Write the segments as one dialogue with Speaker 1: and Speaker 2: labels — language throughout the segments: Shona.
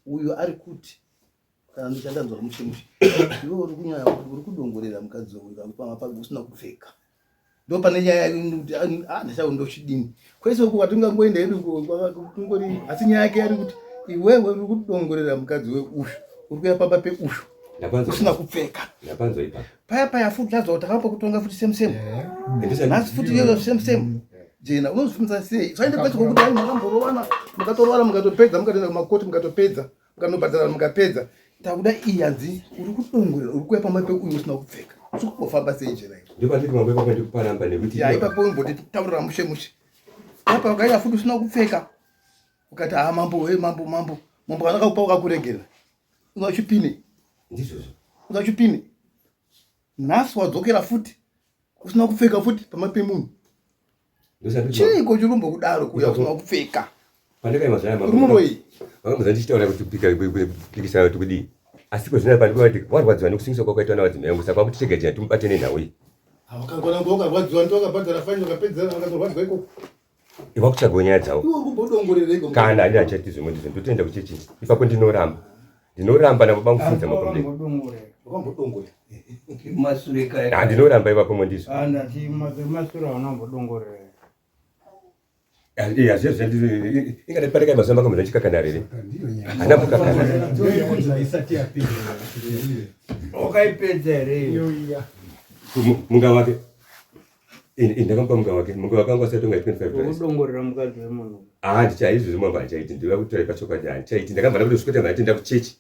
Speaker 1: Uyu ari kuti kana ndichandanzwa mushe mushe, iwe uri kunyaya uri kudongorera mukadzi uyu panga panga usina kupfeka. Ndo pane nyaya kuti ah ndachavo ndochidini. Kwese uku kwatingangoenda hedu kungori, asi nyaya yake yari kuti iwewe uri kudongorera mukadzi weuyu, uri kuya pamba peuyu usina kupfeka. Paya paya futi tazwa kuti takapa kutonga futi same same. Nhasi futi iyoyo same same. Jena unozvifundisa sei? Usaende kwese kwokuti ai makamborovana, mukatorovana mukatopedza, mukatoenda kumakoti mukatopedza, mukanobhadharana mukapedza. Takuda iyi hanzi uri kudongorera, uri kuya pamba peuyu usina kupfeka. Uri kumbofamba sei jena iyo?
Speaker 2: Ndopanditi mambo ipapo ndikuparamba nekuti
Speaker 1: Ya ipapo umboti taurira mushe mushe. Apa ukaenda futi usina kupfeka. Ukati ha mambo we mambo mambo. Mambo kana akakupa ukakuregerera. Ungachipine.
Speaker 2: Ndizvozvo.
Speaker 1: Ungachipine. Nhasi wadzokera futi usina kupfeka futi pamba pemunhu. Chiiko chirumbo kudaro kuya usina kupfeka?
Speaker 2: Pandakaima zvaya
Speaker 1: mambo. Uri muroyi.
Speaker 2: Vakamboza ndichitaura kuti kupika kupikisa kuti kudii. Asi kozvina pandikuva kuti warwadziwa nekusungiswa kwakaitwa navadzimai vangu saka wakuti chega jena timubate nenhau iyi.
Speaker 1: Wakangona ngo wakarwadziwa ndo wakabhadhara faini wakapedzera wakatorwadziwa ikoko.
Speaker 2: Iwa kutsvagawo nyaya dzavo.
Speaker 1: Iwe uri kumbodongorera
Speaker 2: Kana ani achati zvimwe ndizvo ndotoenda kuchechi. Ipapo ndinoramba. Ndinoramba navo bamufudza makombe.
Speaker 1: Wakambodongorera.
Speaker 3: Masure
Speaker 2: kaya. Handinoramba ipapo mondizvo.
Speaker 3: Ah, ndati masure haunambodongorera.
Speaker 2: Iya zviya zviya ingadai parekai mazuva makambo ndachikakana rere. Hana kukakana.
Speaker 3: Wakaipedza here iyo?
Speaker 2: Munga wake. Ndakamupa munga wake. Munga wake anga asati unga 25
Speaker 3: dollars. Udongorera mukadzi wemunhu.
Speaker 2: Ah, ndichaizvo zvimwe handichaiti. Ndinoda kutaura pachokwadi handichaiti. Ndakabva ndakuti kusvika ndatoenda kuchechi.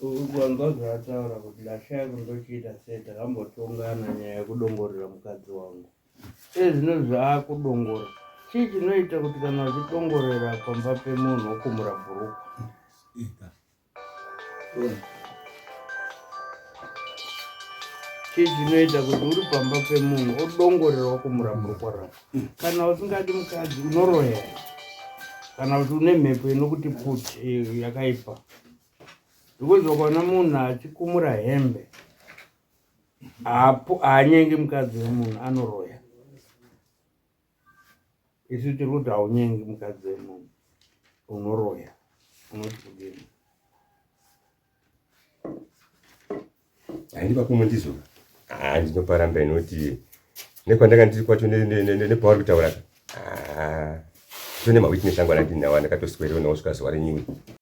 Speaker 3: Ukanzwa zvaataura kuti ndashaya kundochiita sei, takambotongana nyaya yekudongorera mukadzi wangu. Ezvino zvaakudongora. Chii chinoita kuti kana uchidongorera pamba pemunhu wokumura bhurukwa? Chii chinoita kuti uri pamba pemunhu odongorera wokumura bhurukwa rako? Kana usingadi mukadzi unoroya kana kuti une mhepo inokuti puti eh, yakaipa. Because ukaona munhu achikumura hembe haanyengi mukadzi wemunhu anoroya. Isu tiri kuti haunyengi mukadzi wemunhu unoroya unoti kudini?
Speaker 2: Handi pakumwe ndizvo. Ah, ndinoparamba inoti nekwandanga ndiri kwacho nepauri kutaura. Ah, tone mawitness angu andinawo andakatoswerawo nawo svika zuva renyiwe.